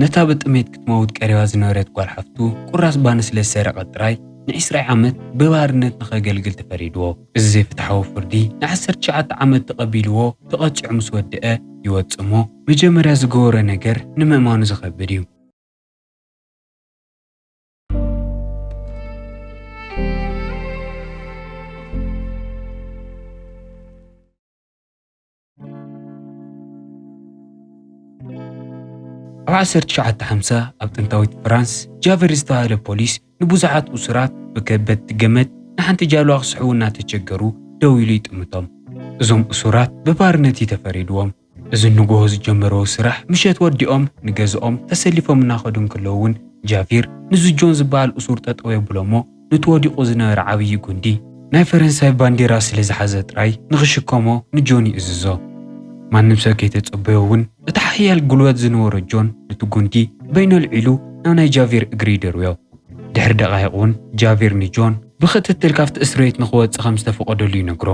ነታ ብጥሜት ክትመውት ቀሪባ ዝነበረት ጓል ሓፍቱ ቁራስ ባኒ ስለ ዝሰረቐ ጥራይ ንዒስራ ዓመት ብባርነት ንኸገልግል ተፈሪድዎ። እዚ ዘይፍትሓዊ ፍርዲ ንዓሰርተ ትሽዓተ ዓመት ተቐቢልዎ ተቐጺዑ ምስ ወድአ ይወጽእ እሞ መጀመርያ ዝገበሮ ነገር ንምእማኑ ዝኸብድ እዩ። ኣብ ዓሰርተ ትሽዓተ ሓምሳ ኣብ ጥንታዊት ፍራንስ ጃቨር ዝተባህለ ፖሊስ ንብዙሓት እሱራት ብከበድቲ ገመድ ንሓንቲ ጃልዋ ክስሕቡ እናተቸገሩ ደው ኢሉ ይጥምቶም። እዞም እሱራት ብባርነት እዩ ተፈሪድዎም። እዚ ንግሆ ዝጀመረዎ ስራሕ ምሸት ወዲኦም ንገዝኦም ተሰሊፎም እናኸዱ እንከለዉ እውን ጃቪር ንዚ ጆን ዝበሃል እሱር ጠጠው የብሎ እሞ ነቲ ወዲቑ ዝነበረ ዓብዪ ጉንዲ ናይ ፈረንሳይ ባንዴራ ስለ ዝሓዘ ጥራይ ንኽሽከሞ ንጆን ይእዝዞ። ማንም ሰብ ከይተጸበዮ እውን እቲ ሓያል ጉልበት ዝነበሮ ጆን ነቲ ጉንዲ በይኑ ኣልዒሉ ናብ ናይ ጃቪር እግሪ ይደርብዮ። ድሕሪ ደቓይቕ እውን ጃቪር ንጆን ብክትትል ካብቲ እስር ቤት ንኽወጽእ ከም ዝተፈቐደሉ ይነግሮ።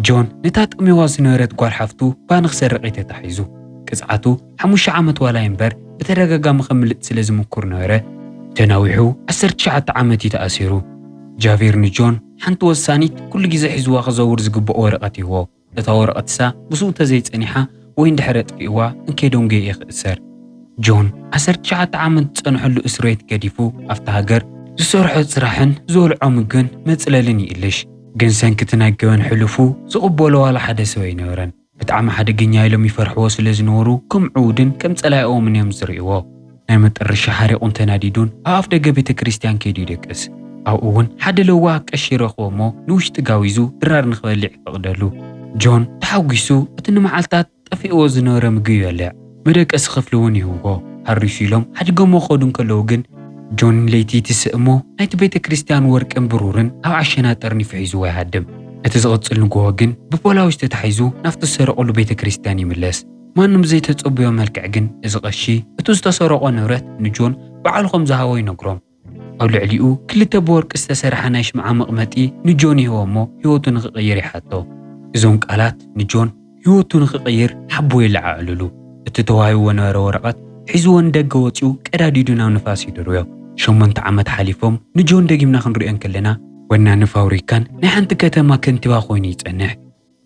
ጆን ነታ ጠሚዋ ዝነበረት ጓል ሓፍቱ ባኒ ክሰርቕ እዩ ተታሒዙ። ቅጽዓቱ ሓሙሽተ ዓመት ዋላ እምበር ብተደጋጋሚ ከምልጥ ስለ ዝምኩር ነበረ ተናዊሑ ዓሰርተ ትሽዓተ ዓመት እዩ ተኣሲሩ። ጃቪር ንጆን ሓንቲ ወሳኒት ኩሉ ግዜ ሒዝዋ ክዘውር ዝግብኦ ወረቐት ይህቦ። እታ ወረቐትሳ ብስኡ ተዘይጸኒሓ ወይ እንድሕር ኣጥፊእዋ እንኬዶንጌ እየ ክእሰር። ጆን ዓሰርተ ትሽዓተ ዓመት ዝጸንሐሉ እስር ቤት ገዲፉ ኣብታ ሃገር ዝሰርሖ ስራሕን ዝበልዖ ምግብን መጽለልን ይእልሽ። ግን ሰንኪ እቲ ናይ ገበን ሕሉፉ ዝቕበሎ ዋላ ሓደ ሰብ ኣይነበረን። ብጣዕሚ ሓደገኛ ኢሎም ይፈርሕዎ ስለ ዝነበሩ ከም ዕዉድን ከም ጸላኢኦምን እዮም ዝርእይዎ። ናይ መጠረሻ ሓሪቑን ተናዲዱን ኣብ ኣፍ ደገ ቤተ ክርስቲያን ከይዱ ይደቅስ። ኣብኡ እውን ሓደ ለዋህ ቀሺ ይረኽቦ እሞ ንውሽጢ ጋዊዙ ድራር ንኽበልዕ ይፈቕደሉ። ጆን ተሓጒሱ እቲ ንመዓልታት ጠፊእዎ ዝነበረ ምግቢ ይበልዕ። መደቀሲ ክፍሊ እውን ይህብዎ። ሃሪሱ ኢሎም ሓዲጎሞ ክኸዱ እንከለዉ ግን ጆን ለይቲ ትስእ እሞ ናይቲ ቤተ ክርስቲያን ወርቅን ብሩርን ኣብ ዓሸና ጠርኒፉ ሒዝዎ ይሃድም። እቲ ዝቕጽል ንግሆ ግን ብፖላዊስ ተታሒዙ ናብቲ ዝሰረቐሉ ቤተ ክርስቲያን ይምለስ። ማንም ዘይተጸበዮ መልክዕ ግን እዚ ቀሺ እቱ ዝተሰረቖ ንብረት ንጆን ባዕሉ ከም ዝሃቦ ይነግሮም። ኣብ ልዕሊኡ ክልተ ብወርቂ ዝተሰርሐ ናይ ሽምዓ መቕመጢ ንጆን ይህቦ እሞ ህይወቱ ንኽቕይር ይሓቶ። እዞም ቃላት ንጆን ህይወቱ ንኽቕይር ሓቦ ይለዓዕልሉ። እቲ ተዋሂብዎ ነበረ ወረቐት ሒዝዎ ንደገ ወጺኡ ቀዳዲዱ ናብ ንፋስ ይድርብዮ። ሸሞንተ ዓመት ሓሊፎም ንጆን ደጊምና ክንሪኦ እንከለና ወናኒ ፋብሪካን ናይ ሓንቲ ከተማ ከንቲባ ኮይኑ ይጸንሕ።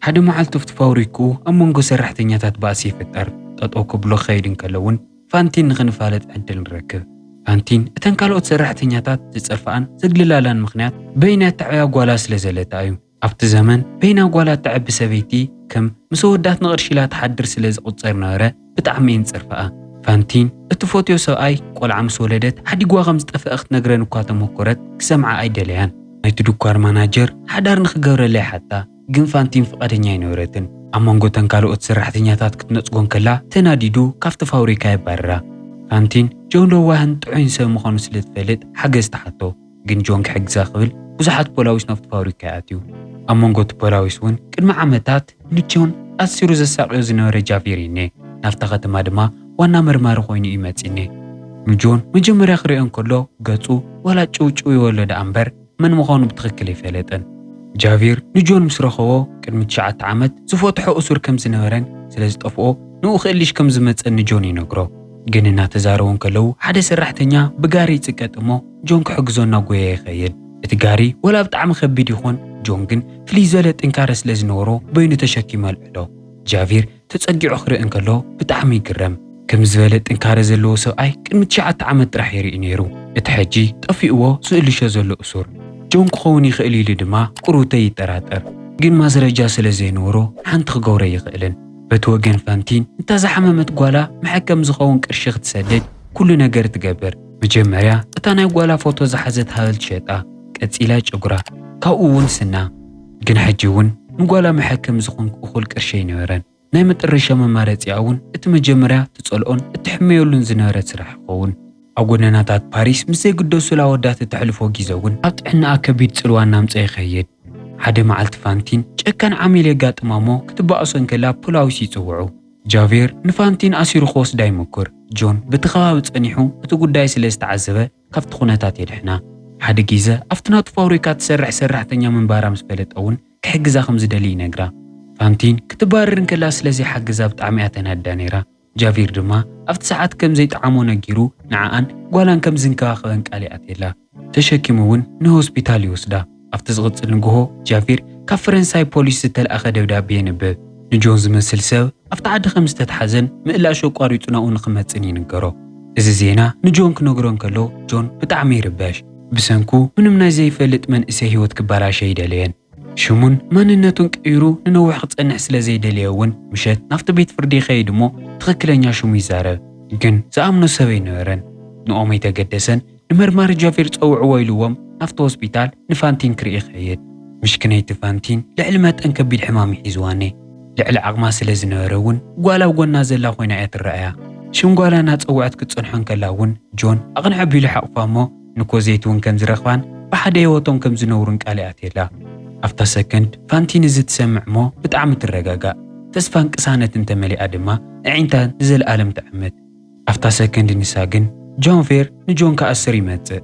ሓደ መዓልቲ ኣብቲ ፋብሪክኡ ኣብ መንጎ ሰራሕተኛታት ባእሲ ይፍጠር። ጠጠው ክብሎ ክኸይድ እንከሎ እውን ፋንቲን ንኽንፋለጥ ዕድል ንረክብ። ፋንቲን እተን ካልኦት ሰራሕተኛታት ዝጸርፍኣን ዘግልላላን ምኽንያት በይና እተዕብያ ጓላ ስለ ዘለታ እዩ። ኣብቲ ዘመን በይና ጓላ እተዕቢ ሰበይቲ ከም ምስ ኣወዳት ንቕርሺ ኢላ ትሓድር ስለ ዝቑጸር ነበረ ብጣዕሚ እየን ዝጸርፍኣ። ፋንቲን እትፈትዮ ሰብኣይ ቆልዓ ምስ ወለደት ሓዲግዋ ከም ዝጠፍአ ክትነግረን እኳ ተመኮረት ክሰምዓ ኣይደለያን። ናይቲ ድኳን ማናጀር ሓዳር ንኽገብረላ ይሓታ። ግን ፋንቲን ፍቓደኛ ኣይነበረትን። ኣብ መንጎ እተን ካልኦት ሰራሕተኛታት ክትነጽጎ እንከላ ተናዲዱ ካብቲ ፋብሪካ የባርራ። ፋንቲን ጆን ለዋህን ጥዑይን ሰብ ምዃኑ ስለ ትፈልጥ ሓገዝ ትሓቶ። ግን ጆን ክሕግዛ ክብል ብዙሓት ፖላዊስ ናብቲ ፋብሪካ ይኣትዩ። ኣብ መንጎ እቲ ፖላዊስ እውን ቅድሚ ዓመታት ንጆን ኣሲሩ ዘሳቕዮ ዝነበረ ጃቪር እዩ እኒኤ። ናብታ ከተማ ድማ ዋና መርማሪ ኮይኑ እዩ መጺኡ እኒኤ። ንጆን መጀመርያ ክሪኦ እንከሎ ገጹ ዋላ ጭውጭው ይበሎ ደኣ እምበር መን ምዃኑ ብትኽክል ኣይፈለጠን። ጃቪር ንጆን ምስ ረኸቦ ቅድሚ ትሽዓተ ዓመት ዝፈትሖ እሱር ከም ዝነበረን ስለ ዝጠፍኦ ንኡ ክእልሽ ከም ዝመጸን ንጆን ይነግሮ። ግን እናተዛረቡ እንከለዉ ሓደ ሰራሕተኛ ብጋሪ ይጽቀጥ እሞ ጆን ክሕግዞ እናጎየ ይኸይድ። እቲ ጋሪ ወላ ብጣዕሚ ከቢድ ይኹን ጆን ግን ፍልይ ዝበለ ጥንካረ ስለ ዝነበሮ በይኑ ተሸኪሙ ኣልዕሎ። ጃቪር ተጸጊዑ ክርኢ እንከሎ ብጣዕሚ ይግረም። ከም ዝበለ ጥንካረ ዘለዎ ሰብኣይ ቅድሚ ትሽዓተ ዓመት ጥራሕ ይርኢ ነይሩ። እቲ ሕጂ ጠፊእዎ ዝእልሾ ዘሎ እሱር ጆን ክኸውን ይኽእል ኢሉ ድማ ቁሩብተይ ይጠራጠር። ግን ማስረጃ ስለ ዘይነበሮ ሓንቲ ክገብሮ ኣይኽእልን። በቲ ወገን ፋንቲን እታ ዝሓመመት ጓላ መሐከም ዝኸውን ቅርሺ ክትሰድድ ኩሉ ነገር ትገብር። መጀመርያ እታ ናይ ጓላ ፎቶ ዝሓዘት ሃብል ትሸጣ፣ ቀጺላ ጨጉራ፣ ካብኡ እውን ስና። ግን ሕጂ እውን ንጓላ መሐከም ዝኾን እኹል ቅርሺ ኣይነበረን። ናይ መጠረሻ መማረጺኣ እውን እቲ መጀመርያ ትጸልኦን እትሕመየሉን ዝነበረት ስራሕ ይኸውን። ኣብ ጎደናታት ፓሪስ ምስ ዘይግደሱላ ኣወዳት እተሕልፎ ግዜ እውን ኣብ ጥዕናኣ ከቢድ ጽልዋ እናምጽአ ይኸይድ። ሓደ መዓልቲ ፋንቲን ጨካን ዓሚል የጋጥማ እሞ ክትበኣሶ እንከላ ፖላዊስ ይጽውዑ። ጃቪር ንፋንቲን ኣሲሩ ክወስዳ ይምኩር። ጆን በቲ ከባቢ ጸኒሑ እቲ ጉዳይ ስለ ዝተዓዘበ ካብቲ ኩነታት የድሕና። ሓደ ግዜ ኣብቲ ናቱ ፋብሪካ ትሰርሕ ሰራሕተኛ ምንባራ ምስ ፈለጠ እውን ክሕግዛ ከም ዝደሊ ይነግራ። ፋንቲን ክትባረር እንከላ ስለ ዘይሓግዛ ብጣዕሚ እያ ተናዳ ነይራ። ጃቪር ድማ ኣብቲ ሰዓት ከም ዘይጠዓሞ ነጊሩ ንዓኣን ጓላን ከም ዝንከባኸበን ቃል ይኣትየላ። ተሸኪሙ እውን ንሆስፒታል ይወስዳ። ኣብቲ ዝቕጽል ንግሆ ጃቪር ካብ ፈረንሳይ ፖሊስ ዝተለኣኸ ደብዳቤ የንብብ። ንጆን ዝመስል ሰብ ኣብቲ ዓዲ ከም ዝተትሓዘን ምእላሽ ኣቋሪጹ ናብኡ ንኽመጽእን ይንገሮ። እዚ ዜና ንጆን ክነግሮ እንከሎ ጆን ብጣዕሚ ይርበሽ። ብሰንኩ ምንም ናይ ዘይፈልጥ መንእሰይ ህይወት ክበላሸ ኣይደለየን። ሽሙን መንነቱን ቀይሩ ንነዊሕ ክጸንሕ ስለ ዘይደለየ እውን ምሸት ናብቲ ቤት ፍርዲ ይኸይድ እሞ ትኽክለኛ ሽሙ ይዛረብ። ግን ዝኣምኖ ሰብ ኣይነበረን። ንኦም ኣይተገደሰን። ንመርማሪ ጃቪር ጸውዕዎ ኢልዎም ናብቲ ሆስፒታል ንፋንቲን ክርኢ ይኸይድ። ምሽክነይቲ ፋንቲን ልዕሊ መጠን ከቢድ ሕማም ይሒዝዋ እኔ። ልዕሊ ዓቕማ ስለ ዝነበረ እውን ጓል ኣብ ጎና ዘላ ኮይና እያ ትረኣያ። ሽም ጓላ እናጸውዐት ክትጸንሖ እንከላ እውን ጆን ኣቕንዕ ኣቢሉ ሓቑፋ እሞ ንኮዜት እውን ከም ዝረኽባን ብሓደ ህይወቶም ከም ዝነብሩን ቃል ይኣትየላ። ኣብታ ሰከንድ ፋንቲን እዚ ትሰምዕ እሞ ብጣዕሚ ትረጋጋእ። ተስፋን ቅሳነትን ተመሊኣ ድማ ኣዒንታ ንዘለኣለም ትዕምት። ኣብታ ሰከንድ ንሳ ግን ጃንቬር ንጆን ክኣስር ይመጽእ።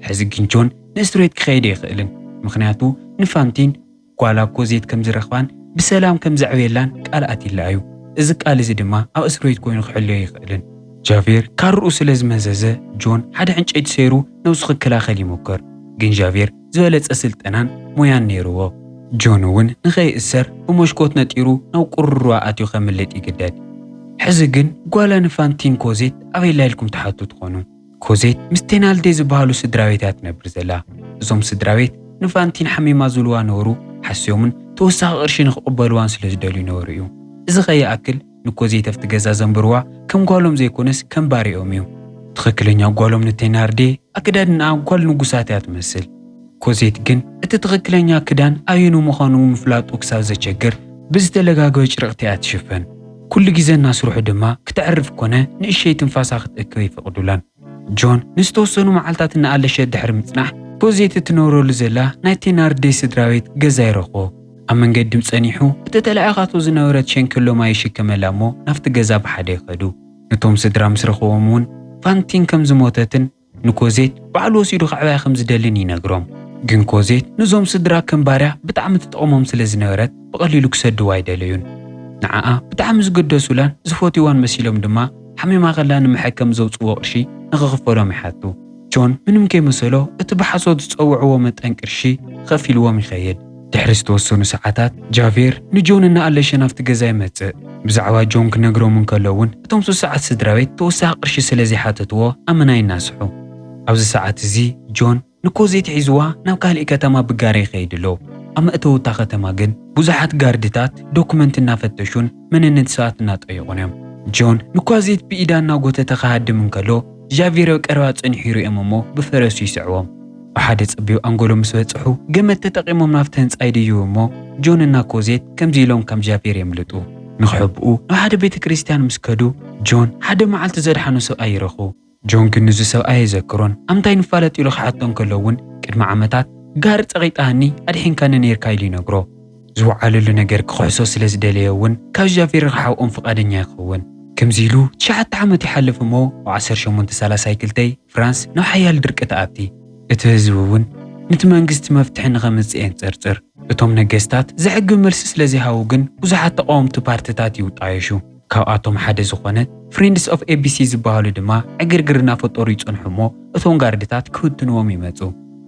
ሕዚ ግን ጆን ንእስር ቤት ክኸይድ ኣይኽእልን። ምኽንያቱ ንፋንቲን ጓላ ኮዜት ከም ዝረኽባን ብሰላም ከም ዘዕብየላን ቃል ኣትይላ እዩ። እዚ ቃል እዚ ድማ ኣብ እስር ቤት ኮይኑ ክሕልዮ ኣይኽእልን። ጃቬር ካርኡ ስለ ዝመዘዘ ጆን ሓደ ዕንጨይቲ ሰይሩ ነብሱ ክከላኸል ይሞክር። ግን ጃቬር ዝበለጸ ስልጠናን ሞያን ነይርዎ። ጆን እውን ንኸይእሰር ብመስኮት ነጢሩ ናብ ቁርርዋ ኣትዩ ከምልጥ ይግደድ። ሕዚ ግን ጓላ ንፋንቲን ኮዜት ኣበይ ኣላ ኢልኩም ትሓቱ ትኾኑ። ኮዜት ምስ ቴናልዴ ዝበሃሉ ስድራ ቤት እያ ትነብር ዘላ። እዞም ስድራ ቤት ንፋንቲን ሓሚማ ዝብልዋ ነበሩ ሓስዮምን ተወሳኺ ቅርሺ ንኽቕበልዋን ስለ ዝደልዩ ነበሩ እዩ። እዚ ከይኣክል ንኮዜት ኣብቲ ገዛ ዘንብርዋ ከም ጓሎም ዘይኮነስ ከም ባሪኦም እዩ። ትኽክለኛ ጓሎም ንቴናርዴ ኣክዳድንኣ ጓል ንጉሳት እያ ትመስል። ኮዜት ግን እቲ ትኽክለኛ ክዳን ኣየኑ ምዃኑ ምፍላጡ ክሳብ ዘቸግር ብዝተለጋገበ ጨርቕቲ እያ ትሽፈን። ኩሉ ግዜ እናስርሑ ድማ ክተዕርፍ ኮነ ንእሸይ ትንፋሳ ክትእክብ ኣይፈቕዱላን። ጆን ንዝተወሰኑ መዓልታት እናኣለሸ ድሕሪ ምጽናሕ ኮዜት እትነብረሉ ዘላ ናይ ቴናርዴ ስድራ ቤት ገዛ ይረኽቦ። ኣብ መንገዲ ጸኒሑ እቲ ተላኢኻቶ ዝነበረት ሸንከሎ ማይ ይሽከመላ እሞ ናብቲ ገዛ ብሓደ ይኸዱ። ነቶም ስድራ ምስ ረኽቦም እውን ፋንቲን ከም ዝሞተትን ንኮዜት ባዕሉ ወሲዱ ከዕብያ ከም ዝደልን ይነግሮም። ግን ኮዜት ነዞም ስድራ ከም ባርያ ብጣዕሚ ትጠቕሞም ስለ ዝነበረት ብቐሊሉ ክሰድዋ ኣይደለዩን። ንዓኣ ብጣዕሚ ዝገደሱላን ዝፈትዋን መሲሎም ድማ ሓሚማ ከላ ንምሕከም ዘውፅዎ ቅርሺ ንኽኽፈሎም ይሓቱ። ጆን ምንም ከይመሰሎ እቲ ብሓሶት ዝፀውዕዎ መጠን ቅርሺ ኸፊልዎም ይኸይድ። ድሕሪ ዝተወሰኑ ሰዓታት ጃቬር ንጆን እናኣለሸ ናብቲ ገዛ ይመጽእ። ብዛዕባ ጆን ክነግሮም እንከሎ እውን እቶም ሱሱዓት ስድራ ቤት ተወሳኺ ቅርሺ ስለ ዘይሓተትዎ ኣመና ይናስሑ። ኣብዚ ሰዓት እዚ ጆን ንኮዜት ሒዝዋ ናብ ካሊእ ከተማ ብጋሪ ይኸይድ ኣሎ። ኣብ መእተዊ እታ ከተማ ግን ብዙሓት ጋርድታት ዶኩመንት እናፈተሹን መንነት ሰባት እናጠየቑን እዮም። ጆን ንኮዜት ብኢዳ እናጎተተ ክሃድም እንከሎ ጃቪር ኣብ ቀረባ ጸኒሑ ይርእዮም እሞ ብፈረሱ ይስዕቦም። ብሓደ ጸቢብ ኣንጎሎ ምስ በጽሑ ገመድ ተጠቒሞም ናብቲ ህንጻ ይድይቡ እሞ ጆን እና ኮዜት ከምዚ ኢሎም ካብ ጃቪር የምልጡ። ንኽሕብኡ ናብ ሓደ ቤተ ክርስቲያን ምስ ከዱ ጆን ሓደ መዓልቲ ዘድሓኖ ሰብኣይ ይረኽቡ። ጆን ግን ንዚ ሰብኣይ ኣይዘክሮን። ኣምታይ ንፋለጥ ኢሉ ክሓቶ እንከሎ እውን ቅድሚ ዓመታት ጋሪ ጸቒጣኒ ኣድሒንካኒ ነይርካ ኢሉ ይነግሮ። ዝወዓለሉ ነገር ክኽሕሶ ስለ ዝደለየ እውን ካብ ጃቪር ክሓብኦም ፍቓደኛ ይኸውን። ከምዚ ኢሉ ትሽዓተ ዓመት ይሓልፍ እሞ ኣብ ዓሰርተ ሸሞንተ ሰላሳይ ክልተ ፍራንስ ናብ ሓያል ድርቂ ትኣቲ። እቲ ህዝቢ እውን ነቲ መንግስቲ መፍትሒ ንኸምጽእ የንጸርጽር። እቶም ነገስታት ዘዕግብ መልሲ ስለ ዘይሃቡ ግን ብዙሓት ተቓወምቲ ፓርትታት ይውጣየሹ። ካብኣቶም ሓደ ዝኾነ ፍሬንድስ ኦፍ ኤቢሲ ዝበሃሉ ድማ ዕግርግር እናፈጠሩ ይጸንሑ እሞ እቶም ጋርድታት ክህትንዎም ይመጹ።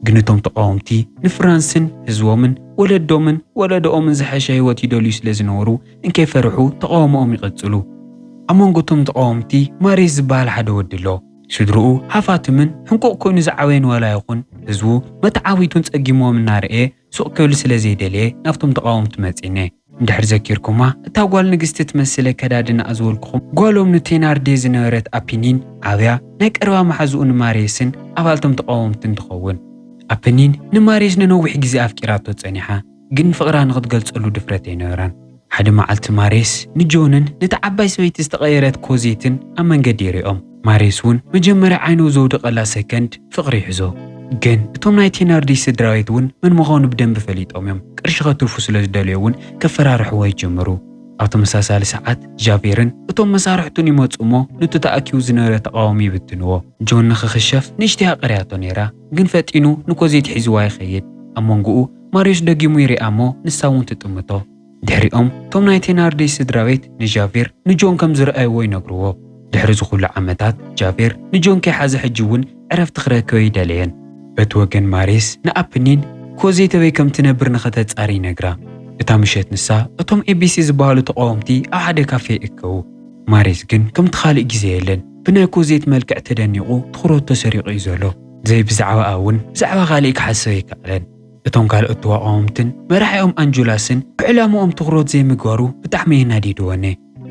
ግን እቶም ተቓወምቲ ንፍራንስን ህዝቦምን ወለዶምን ወለዶኦምን ዝሐሸ ህይወት ይደልዩ ስለ ዝነበሩ እንከይፈርሑ ተቓውሞኦም ይቐጽሉ። ኣብ መንጎ እቶም ተቓወምቲ ማሬስ ዝበሃል ሓደ ወዲ ኣሎ። ስድርኡ ሃፋትምን ሕንቁቕ ኮይኑ ዝዓበየን ዋላ ይኹን ህዝቡ መተዓቢቱን ጸጊምዎም እናረኣየ ሱቕ ክብል ስለ ዘይደለየ ናብቶም ተቓወምቲ መጺነ። እንድሕር ዘኪርኩማ እታ ጓል ንግስቲ ትመስል ኣከዳድናኣ ዝበልኩኹም ጓሎም ንቴናርዴ ዝነበረት ኣፒኒን ዓብያ ናይ ቀረባ መሓዝኡ ንማሬስን ኣባልቶም ተቓወምትን ትኸውን። ኣፒኒን ንማሬስ ንነዊሕ ግዜ ኣፍቂራቶ ጸኒሓ፣ ግን ፍቕራ ንኽትገልጸሉ ድፍረት ኣይነበራን። ሓደ መዓልቲ ማሬስ ንጆንን ነቲ ዓባይ ሰበይቲ ዝተቐየረት ኮዜትን ኣብ መንገዲ ይሪኦም። ማሬስ እውን መጀመርያ ዓይኑ ዘውደቐላ ሰከንድ ፍቕሪ ይሕዞ። ግን እቶም ናይ ቴናርዲ ስድራ ቤት እውን መን ምዃኑ ብደንቢ ፈሊጦም እዮም። ቅርሺ ከትርፉ ስለ ዝደልዩ እውን ከፈራርሕዎ ይጅምሩ። ኣብ ተመሳሳሊ ሰዓት ጃቬርን እቶም መሳርሕቱን ይመጹ እሞ ነቲ ተኣኪቡ ዝነበረ ተቓዋሚ ይብትንዎ። ጆን ንኽኽሸፍ ንእሽተይ ኣቐርያቶ ነይራ፣ ግን ፈጢኑ ንኮዜት ሒዝዋ ይኸይድ። ኣብ መንጎኡ ማሪዮስ ደጊሙ ይሪኣ እሞ ንሳ እውን ትጥምቶ። ድሕሪኦም እቶም ናይ ቴናርዴ ስድራ ቤት ንጃቪር ንጆን ከም ዝረኣይዎ ይነግርዎ። ድሕሪ ዝኹሉ ዓመታት ጃቪር ንጆን ከይሓዘ ሕጂ እውን ዕረፍቲ ክረክበ ይደለየን። በቲ ወገን ማሬስ ንኣፕኒን ኮዜት ኣበይ ከም ትነብር ንኸተጻሪ ይነግራ። እታ ምሸት ንሳ እቶም ኤቢሲ ዝበሃሉ ተቓወምቲ ኣብ ሓደ ካፌ ይእከቡ። ማሬስ ግን ከምቲ ካልእ ግዜ የለን። ብናይ ኮዜት መልክዕ ተደኒቑ ትኹረቱ ተሰሪቑ እዩ ዘሎ። ዘይ ብዛዕባኣ እውን ብዛዕባ ካልእ ክሓስብ ኣይከኣለን። እቶም ካልኦት ተቓወምትን መራሒኦም ኣንጁላስን ብዕላምኦም ትኹረት ዘይምግባሩ ብጣዕሚ የናዲድወኒ።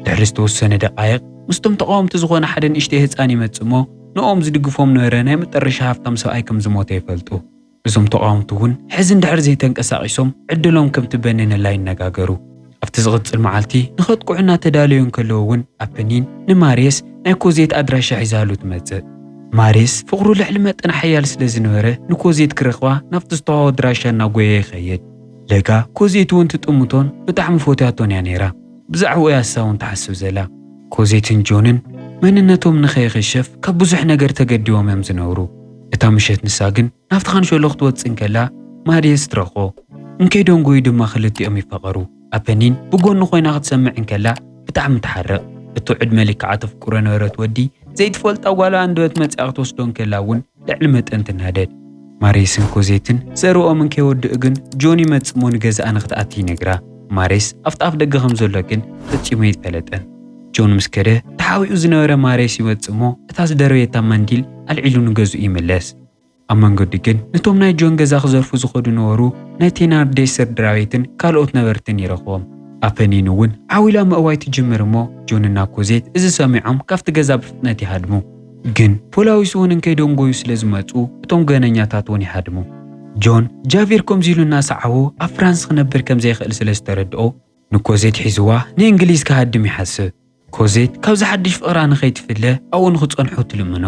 ድሕሪ ዝተወሰነ ደቃይቕ ምስቶም ተቓወምቲ ዝኾነ ሓደ ንእሽተይ ህፃን ይመጽእ እሞ ንኦም ዝድግፎም ነበረ ናይ መጠረሻ ሃፍታም ሰብኣይ ከም ዝሞተ ይፈልጡ። እዞም ተቓወምቲ እውን ሕዚ እንድሕር ዘይተንቀሳቒሶም ዕድሎም ከም ትበነነላ ይነጋገሩ። ኣብቲ ዝቕጽል መዓልቲ ንኸጥቅዑ እናተዳለዩ እንከለዉ እውን ኣፕኒን ንማርየስ ናይ ኮዜት ኣድራሻ ሒዛሉ ትመጽእ። ማርየስ ፍቕሩ ልዕሊ መጠን ሓያል ስለ ዝነበረ ንኮዜት ክረኽባ ናብቲ ዝተዋህቦ ኣድራሻ እናጎየ ይኸይድ። ለጋ ኮዜት እውን ትጥምቶን ብጣዕሚ ፎትያቶን እያ ነይራ። ብዛዕባኡ እያ እሳ እውን ትሓስብ ዘላ። ኮዜትን ጆንን መንነቶም ንኸይኽሸፍ ካብ ብዙሕ ነገር ተገዲቦም እዮም ዝነብሩ። እታ ምሸት ንሳ ግን ናብቲ ካንሸሎ ክትወጽእ እንከላ ማርየስ ትረኽቦ። እንከይደንጎዩ ድማ ክልቲኦም ይፋቐሩ። ኣፐኒን ብጎኒ ኮይና ክትሰምዕ እንከላ ብጣዕሚ ትሓርቕ። እቱ ዕድመ ልክዓ ተፍቅሮ ነበረት ወዲ ዘይትፈልጣ ጓል ኣንደበት መጺኣ ክትወስዶ እንከላ እውን ልዕሊ መጠን ትናደድ። ማሬስን ኮዜትን ዘርኦምን ከይወድኡ ግን ጆን ይመጽእ እሞ ንገዛኣ ንክትኣቲ ይነግራ። ማሬስ ኣብቲ ኣፍ ደገ ከም ዘሎ ግን ፈጺሙ ኣይፈለጠን። ጆን ምስ ከደ ተሓቢኡ ዝነበረ ማሬስ ይወጽእ እሞ እታ ዝደረበየታ መንዲል ኣልዒሉ ንገዝኡ ይምለስ። ኣብ መንገዲ ግን ነቶም ናይ ጆን ገዛ ክዘርፉ ዝኸዱ ነበሩ ናይ ቴናርዴ ስድራ ቤትን ካልኦት ነበርትን ይረኽቦም። ኣፐኒን እውን ዓው ኢላ ምእዋይ ትጅምር እሞ ጆንና ኮዜት እዚ ሰሚዖም ካብቲ ገዛ ብፍጥነት ይሃድሙ። ግን ፖላዊስ እውን እንከይደንጎዩ ስለ ዝመጹ እቶም ገበነኛታት እውን ይሃድሙ። ጆን ጃቪር ከምዚ ኢሉ እናሰዓቦ ኣብ ፍራንስ ክነብር ከም ዘይኽእል ስለ ዝተረድኦ ንኮዜት ሒዝዋ ንእንግሊዝ ክሃድም ይሓስብ። ኮዜት ካብዚ ሓድሽ ፍቕራ ንኸይትፍለ ኣብኡ ንኽጸንሑ ትልምኖ።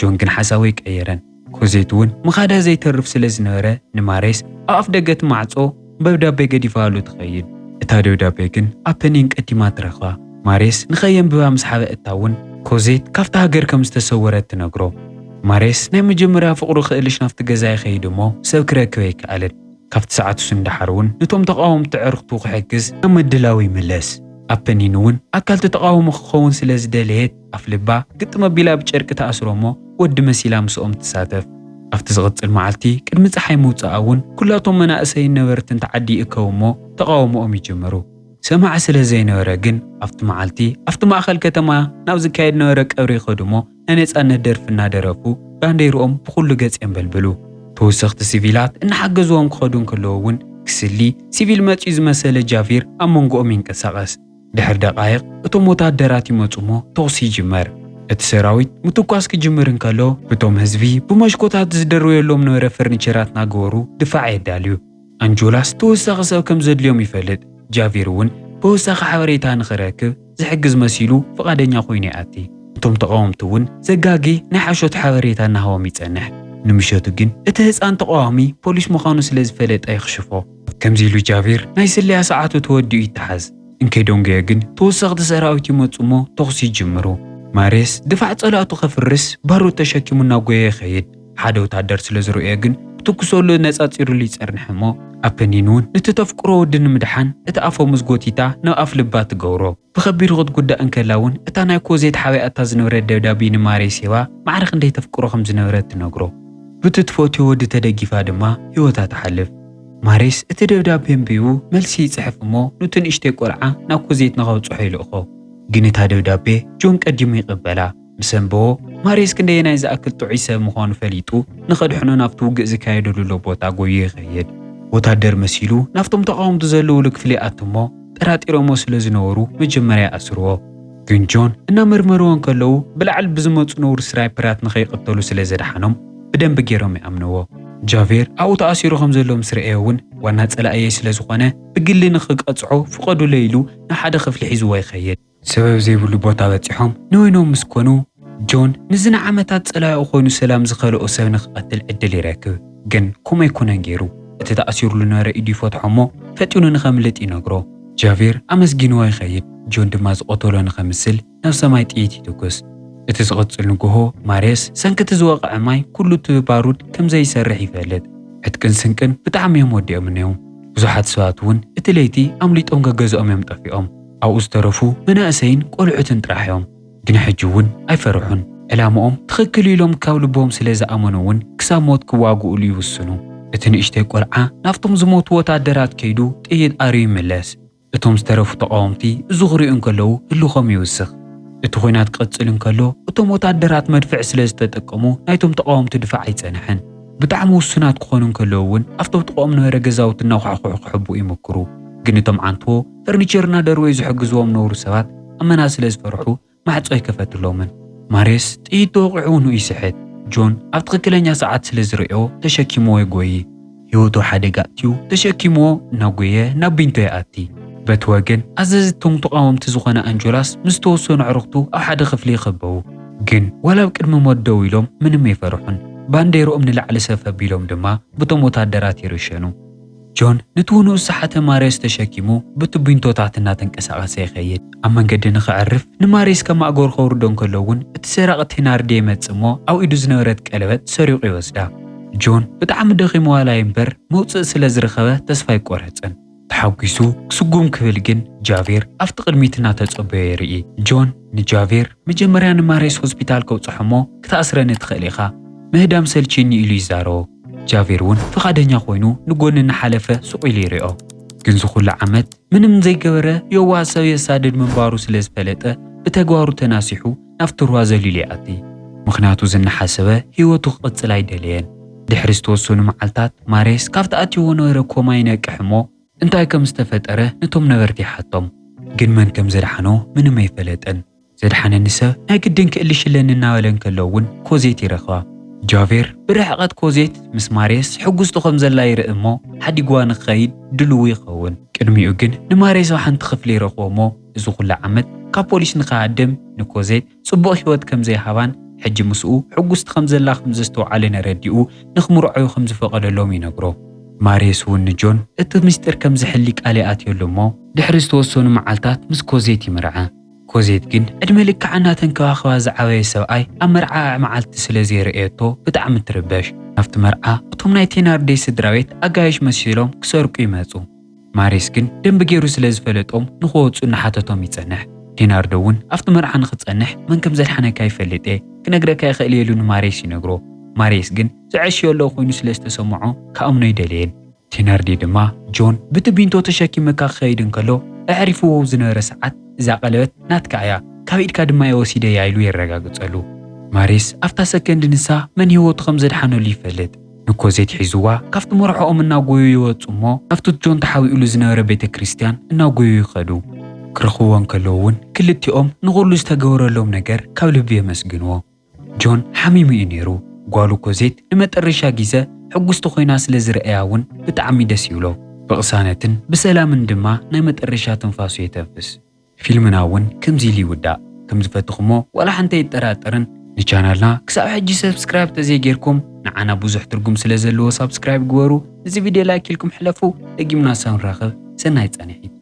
ጆን ግን ሓሳቡ ኣይቀየረን። ኮዜት እውን ምኻዳ ዘይተርፍ ስለ ዝነበረ ንማሬስ ኣብ ኣፍ ደገ እቲ ማዕጾ ብደብዳቤ ገዲፋሉ ትኸይድ። እታ ደብዳቤ ግን ኣፐኒን ቀዲማ ትረኽባ። ማሬስ ንኸየንብባ ምስ ሓበ እታ እውን ኮዜት ካብቲ ሃገር ከም ዝተሰወረት ትነግሮ። ማሬስ ናይ መጀመርያ ፍቕሩ ክእልሽ ናብቲ ገዛ ይኸይድ እሞ ሰብ ክረክብ ኣይከኣልን። ካብቲ ሰዓት እሱ ንደሓር እውን ነቶም ተቓወምቲ ዕርክቱ ክሕግዝ ናብ ምድላው ይምለስ። ኣፐኒን እውን ኣካልቲ ተቓውሞ ክኸውን ስለ ዝደለየት ኣፍ ልባ ግጥም ኣቢላ ብጨርቂ ተኣስሮ እሞ ወዲ መሲላ ምስኦም ትሳተፍ። ኣብቲ ዝቕጽል መዓልቲ ቅድሚ ጸሓይ ምውጻኣ እውን ኩላቶም መናእሰይን ነበርትን ተዓዲ ይእከቡ እሞ ተቓውሞኦም ይጅምሩ። ሰማዒ ስለ ዘይነበረ ግን ኣብቲ መዓልቲ ኣብቲ ማእከል ከተማ ናብ ዝካየድ ነበረ ቀብሪ ይኸዱ እሞ ናይ ነጻነት ደርፊ እናደረፉ ባንዴርኦም ብኹሉ ገጽ የንበልብሉ። ተወሰኽቲ ሲቪላት እናሓገዝዎም ክኸዱ እንከለዉ እውን ክስሊ ሲቪል መጺኡ ዝመሰለ ጃቪር ኣብ መንጎኦም ይንቀሳቐስ። ድሕሪ ደቓይቕ እቶም ወታደራት ይመጹ እሞ ተኹሲ ይጅመር። እቲ ሰራዊት ምትኳስ ክጅምር እንከሎ ብቶም ህዝቢ ብመሽኮታት ዝደርበየሎም ነበረ ፈርኒቸራት እናገበሩ ድፋዕ የዳልዩ። ኣንጆላስ ተወሳኺ ሰብ ከም ዘድልዮም ይፈልጥ። ጃቪር እውን ብወሳኺ ሓበሬታ ንኽረክብ ዝሕግዝ መሲሉ ፍቓደኛ ኮይኑ ይኣቲ። እቶም ተቓወምቲ እውን ዘጋጊ ናይ ሓሾት ሓበሬታ እናሃቦም ይጸንሕ። ንምሸቱ ግን እቲ ህፃን ተቓዋሚ ፖሊስ ምዃኑ ስለ ዝፈለጠ ይኽሽፎ። ከምዚ ኢሉ ጃቪር ናይ ስለያ ሰዓቱ ተወዲኡ ይተሓዝ። እንከይደንጎየ ግን ተወሰኽቲ ሰራዊት ይመፁ እሞ ተኹሲ ይጅምሩ። ማሬስ ድፋዕ ፀላእቱ ከፍርስ ባሩድ ተሸኪሙ እናጎየ ይኸይድ። ሓደ ወታደር ስለ ዝርእዮ ግን ክትኩሰሉ ነፃፂሩሉ ይፀርንሕ እሞ ኣፐኒን እውን ነቲ ተፍቅሮ ወዲ ንምድሓን እቲ ኣፈሙዝ ጎቲታ ናብ ኣፍ ልባ ትገብሮ። ብኸቢድ ክትጉዳእ እንከላ እውን እታ ናይ ኮዜት ሓቢኣታ ዝነበረት ደብዳቤ ንማሬስ ሂባ ማዕረ ክንደይ ተፍቅሮ ከም ዝነበረት ትነግሮ። ብቲ ትፈትዮ ወዲ ተደጊፋ ድማ ህይወታ ትሓልፍ። ማሬስ እቲ ደብዳቤ ኣንቢቡ መልሲ ይፅሕፍ እሞ ኑቲ ንእሽተይ ቆልዓ ናብ ኮዜት ንኸብፅሖ ይልእኾ። ግን እታ ደብዳቤ ጆን ቀዲሙ ይቕበላ። ምስ ኣንበቦ ማሬስ ክንደየናይ ዝኣክል ጥዑይ ሰብ ምዃኑ ፈሊጡ ንኸድሕኖ ናብቲ ውግእ ዝካየደሉ ዘሎ ቦታ ጎዩ ይኸይድ። ወታደር መሲሉ ናብቶም ተቓወምቲ ዘለውሉ ክፍሊ ይኣቱ እሞ ጠራጢሮሞ ስለ ዝነበሩ መጀመርያ ይኣስርዎ። ግን ጆን እናመርመርዎ እንከለዉ ብላዕሊ ብዝመፁ ነውሪ ስራይፐራት ንኸይቕተሉ ስለ ዘድሓኖም ብደንቢ ገይሮም ይኣምንዎ። ጃቬር ኣብኡ ተኣሲሩ ከም ዘሎ ምስ ረኣዮ እውን ዋና ጸላእየይ ስለ ዝኾነ ብግሊ ንኽቀጽዖ ፍቐዱለይ ኢሉ ናብ ሓደ ክፍሊ ሒዝዎ ይኸይድ። ሰበብ ዘይብሉ ቦታ በጺሖም ንበይኖም ምስ ኮኑ ጆን ንዚ ንዓመታት ጸላኢኡ ኮይኑ ሰላም ዝኸልኦ ሰብ ንኽቐትል ዕድል ይረክብ። ግን ከምኡ ኣይኮነን ገይሩ። እቲ ተኣሲሩሉ ነበረ ኢዱ ይፈትሖ እሞ ፈጢኑ ንኸምልጥ ይነግሮ። ጃቪር ኣመስጊንዎ ይኸይድ። ጆን ድማ ዝቐተሎ ንኸምስል ናብ ሰማይ ጥይት ይትኩስ። እቲ ዝቕጽል ንግሆ ማርየስ ሰንኪ እቲ ዝወቕዐ ማይ ኩሉ እቲ ባሩድ ከም ዘይሰርሕ ይፈልጥ። ዕጥቅን ስንቅን ብጣዕሚ እዮም ወዲኦም እኔዉ። ብዙሓት ሰባት እውን እቲ ለይቲ ኣምሊጦም ገገዝኦም እዮም ጠፊኦም። ኣብኡ ዝተረፉ መናእሰይን ቆልዑትን ጥራሕ እዮም። ግን ሕጂ እውን ኣይፈርሑን። ዕላምኦም ትኽክል ኢሎም ካብ ልቦም ስለ ዝኣመኑ እውን ክሳብ ሞት ክዋግኡሉ ይውስኑ። እቲ ንእሽተይ ቆልዓ ናብቶም ዝሞቱ ወታደራት ከይዱ ጥይት ኣርዩ ይምለስ። እቶም ዝተረፉ ተቓወምቲ እዚ ክሪኡ እንከለዉ ህልኾም ይውስኽ። እቲ ኲናት ክቕጽል እንከሎ እቶም ወታደራት መድፍዕ ስለ ዝተጠቀሙ ናይቶም ተቓወምቲ ድፋዕ ኣይጸንሐን። ብጣዕሚ ውሱናት ክኾኑ እንከለዉ እውን ኣብቶም ጥቕኦም ነበረ ገዛውቲ እናኳሕኩሑ ክሕብኡ ይምክሩ። ግን እቶም ዓንትዎ ፈርኒቸር እናደርበዩ ዝሕግዝዎም ነበሩ ሰባት ኣመና ስለ ዝፈርሑ ማዕጾ ኣይከፈትሎምን። ማሬስ ጥይት ተወቒዑ ንኡ ይስሕት። ጆን ኣብ ትኽክለኛ ሰዓት ስለ ዝርእዮ ተሸኪምዎ ይጎዪ። ህይወቱ ሓደጋ ኣእትዩ ተሸኪምዎ እናጎየ ናብ ቢንቶ ይኣቲ። በቲ ወገን ኣዘዚ እቶም ተቓወምቲ ዝኾነ ኣንጆላስ ምስ ተወሰኑ ኣዕሩኽቱ ኣብ ሓደ ክፍሊ ይኽበቡ። ግን ዋላ ኣብ ቅድሚ ሞት ደው ኢሎም ምንም ኣይፈርሑን። ባንዴርኦም ንላዕሊ ሰፍ ኣቢሎም ድማ ብቶም ወታደራት ይርሸኑ። ጆን ነቲ ንኡስ ዝሓተ ማሬስ ተሸኪሙ ብቲ ቢንቶታት እናተንቀሳቐሰ ይኸይድ። ኣብ መንገዲ ንኽዕርፍ ንማሬስ ከም ማእገሩ ከውርዶ እንከሎ እውን እቲ ሰራቒ ቴናርዴ ይመጽእ እሞ ኣብ ኢዱ ዝነበረት ቀለበት ሰሪቑ ይወስዳ። ጆን ብጣዕሚ ደኺሙ ዋላ እምበር መውጽኢ ስለ ዝረኸበ ተስፋ ኣይቆረጽን። ተሓጒሱ ክስጉም ክብል ግን ጃቬር ኣብቲ ቅድሚት እናተጸበዮ የርኢ። ጆን ንጃቬር መጀመርያ ንማሬስ ሆስፒታል ከብጽሖ እሞ ክትኣስረኒ ትኽእል ኢኻ፣ ምህዳም ሰልችኒ ኢሉ ይዛረቦ። ጃቬር እውን ፍቓደኛ ኮይኑ ንጎኒ እናሓለፈ ሱቕ ኢሉ ይሪኦ። ግን ዝኹሉ ዓመት ምንም ዘይገበረ የዋህ ሰብ የሳድድ ምንባሩ ስለ ዝፈለጠ ብተግባሩ ተናሲሑ ናብቲ ሩባ ዘሊሉ ይኣቲ። ምኽንያቱ ዝናሓሰበ ህይወቱ ክቕጽል ኣይደለየን። ድሕሪ ዝተወሰኑ መዓልታት ማሬስ ካብቲ ኣትይዎ ነበረ ኮማ ይነቅሕ እሞ እንታይ ከም ዝተፈጠረ ነቶም ነበርቲ ይሓቶም። ግን መን ከም ዘድሓኖ ምንም ኣይፈለጠን። ዘድሓነኒ ሰብ ናይ ግድን ክእልሽለኒ እናበለ እንከሎ እውን ኮዜት ይረኽባ። ጃቬር ብርሕቐት ኮዜት ምስ ማሬስ ሕጉስቲ ከም ዘላ ይርኢ እሞ ሓዲግዋ ንክኸይድ ድልው ይኸውን። ቅድሚኡ ግን ንማሬስ ኣብ ሓንቲ ክፍሊ ይረኽቦ እሞ እዚ ኩሉ ዓመት ካብ ፖሊስ ንክሃድም ንኮዜት ጽቡቕ ህይወት ከም ዘይሃባን ሕጂ ምስኡ ሕጉስቲ ከም ዘላ ከም ዘስተውዓለን ኣረዲኡ ንክምርዖዩ ከም ዝፈቐደሎም ይነግሮ። ማሬስ እውን ንጆን እቲ ምስጢር ከም ዝሕሊ ቃል ይኣትየሉ እሞ ድሕሪ ዝተወሰኑ መዓልታት ምስ ኮዜት ይምርዐ። ኮዜት ግን ዕድመ ልክዓ እናተንከባኸባ ዝዓበየ ሰብኣይ ኣብ መርዓኣ መዓልቲ ስለ ዘይረኣየቶ ብጣዕሚ ትርበሽ። ናብቲ መርዓ እቶም ናይ ቴናርዴ ስድራ ቤት ኣጋይሽ መሲሎም ክሰርቁ ይመጹ። ማሬስ ግን ደንቢ ገይሩ ስለ ዝፈለጦም ንኽወጹ እናሓተቶም ይጸንሕ። ቴናርዶ እውን ኣብቲ መርዓ ንኽጸንሕ መን ከም ዘድሓነካ ይፈልጥ እየ፣ ክነግረካ ይኽእል እየ ኢሉ ንማሬስ ይነግሮ። ማሬስ ግን ዝዐሽዮ ኣለዉ ኮይኑ ስለ ዝተሰምዖ ክኣምኖ ኣይደለየን። ቴናርዲ ድማ ጆን ብቲ ቢንቶ ተሸኪመካ ክኸይድ እንከሎ ኣዕሪፍዎ ዝነበረ ሰዓት እዛ ቀለበት ናትካ እያ፣ ካብ ኢድካ ድማ እየ ወሲደያ ኢሉ የረጋግጸሉ። ማሬስ ኣብታ ሰከንድ ንሳ መን ህይወቱ ከም ዘድሓነሉ ይፈልጥ። ንኮዜት ሒዝዋ ካብቲ መርዕኦም እናጎዩ ይወጹ እሞ ናብቲ ጆን ተሓቢኡሉ ዝነበረ ቤተ ክርስቲያን እናጎዩ ይኸዱ። ክረኽብዎ እንከለዉ እውን ክልቲኦም ንኹሉ ዝተገበረሎም ነገር ካብ ልቢ የመስግንዎ። ጆን ሓሚሙ እዩ ነይሩ። ጓሉ ኮዜት ንመጠረሻ ግዜ ሕጉስቲ ኮይና ስለ ዝረኣያ እውን ብጣዕሚ ደስ ይብሎ። ብቕሳነትን ብሰላምን ድማ ናይ መጠረሻ ትንፋሱ የተንፍስ። ፊልምና እውን ከምዚ ኢሉ ይውዳእ። ከም ዝፈትኹሞ ዋላ ሓንቲ ኣይጠራጠርን። ንቻናልና ክሳብ ሕጂ ሰብስክራይብ ተዘይጌርኩም ንዓና ብዙሕ ትርጉም ስለ ዘለዎ ሳብስክራይብ ግበሩ። እዚ ቪድዮ ላይክ ኢልኩም ሕለፉ። ደጊምና ሳብ ንራኸብ ሰናይ ጻንሒት።